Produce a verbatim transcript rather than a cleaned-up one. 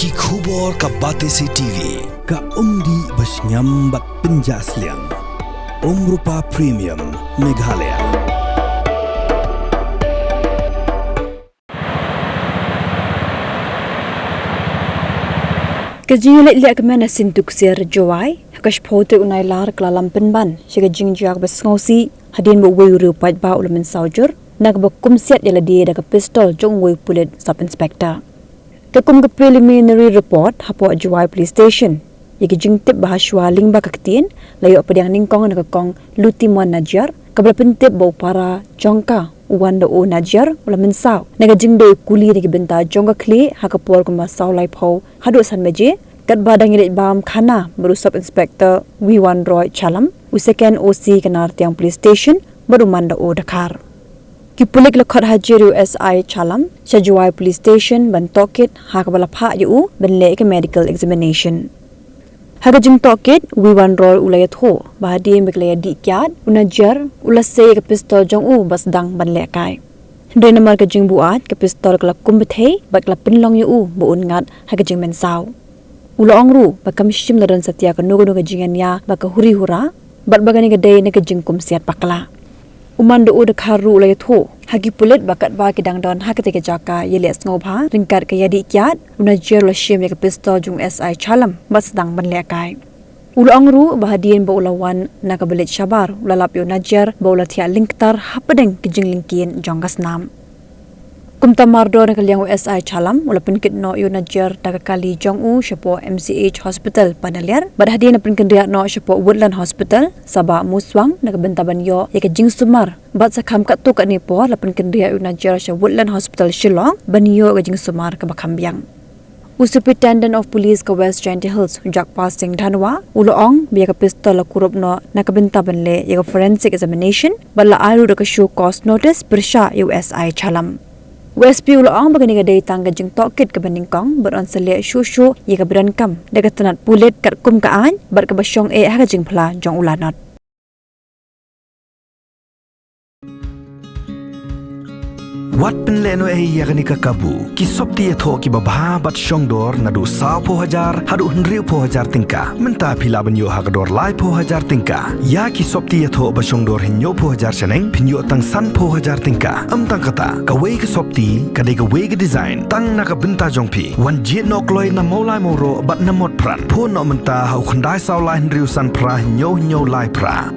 Ki khubor ka Batesi T V. Ka umdih ba shngiam bad pynjah sliang. Umrupa Premium Meghalaya. Ka jingïaleit lehkmen ha Synduksiar Jowai ha ka shiphew tarik u Nailar ka la lam pynban sha ka jingjia kaba sngewsih hadien ba uwei u riew paidbah u la mynsaw jur na kaba kumsiat ïa lade da ka pistol jong uwei u pulit sub inspector. Katkum ka preliminary report hapoh Jowai Police Station, ïa ki jingtip ba ha shuwa lyngba ka ktien la ïoh pdiang nyngkong na ka kong Lutimon Najiar kaba la pyntip ba u para jong ka u Wandao Najiar u la mynsaw na ka jingdei kuli na ki bynta jong ka khlieh ha ka por kumba saw laiphew haduh san baje, katba dang ïaleit bam khana bad u Sub Inspector Wiwan Roy Chalam, u Second O C ka Nartiang Police Station, bad u Mandao Dkhar. Ki pulit la khot hajir ïa u S I Chalam sha Jowai Police Station ban tohkit ha kaba la phah ïa u ban leh ïa ka medical examination. Ha ka jingtohkit, u Wiwan Roy u la ïathuh ba hadien ba ki la ïadih kiad, u Najiar u la sei ïa ka pistol jong u bad sdang ban lehkai. Hynrei namar ka jingbuaid, ka pistol ka la kum bthei bad ka la pynlong ïa u ba un ngat ha ka jingmynsaw. U la ong ruh ba kam shym la don satia kano kano ka jingïania ba ka huri hura bad ba kane ka dei na ka jingkumsiat bakla. U Mandao Dkhar ruh u la ïathuh ha ki pulit ba katba ki dang don ha katei ka jaka ïaleh sngewbha ryngkat ka ïadih kiad, u Najiar u la shim ïa ka pistol jong u S I Chalam bad sdang ban lehkai. U la ong ruh ba hadien ba u la wan na kaba leit shabar, u la lap ïa u Najiar ba u la thiah lyngktar hapdeng ka jinglyngkien jong ka snam. Kumta mardor na ka liang u S I Chalam u la pynkit noh ïa u Najiar da ka kali jong u shapoh M C H Hospital Panaliar, bad hadien la pynkynriah noh shapoh Woodland Hospital Sabah Muswang na ka bynta ban ïoh ïa ka jingsumar, bad sa kham katto katne por la pynkynriah ïa u Najiar sha Woodland Hospital Shillong ban ïoh ka jingsumar kaba kham biang. U Superintendent of Police ka West Jaintia Hills, u Jagpal Singh Dhanwa, u la ong ba ïa ka pistol la kurup noh na ka bynta ban leh ïa ka forensic examination bad la ai ruh da ka show cause notice pyrshah ïa u S I Chalam. U S P u la ong ba kane ka dei tang ka jingtohkit kaba nyngkong bad yn sa leh shuh shuh ïa kaba donkam da ka tnat pulit katkum ka aiñ bad kaba shong eh ha ka jingphla jong u lanot. Wat pynlehnohei ïa kane ka kabu. Ki sopti ïathoh kiba bha bad shongdor naduh sawphew hajar haduh hynriewphew hajar tyngka. Mynta phi lah ban ïoh ha ka dor laiphew hajar tyngka. Ïa ki sopti ïathoh ba shongdor hynñiewphew hajar shaneng phin ïoh tang sanphew hajar tyngka. Ym tang kata, kawei ka sopti ka dei kawei ka design tang na ka bynta jong phi. Wan jied noh kloi na Mawlai Mawroh bad na Motphran. Phone noh mynta ha u khyndai saw lai hynriew san phra hynñiew hynñiew lai phra.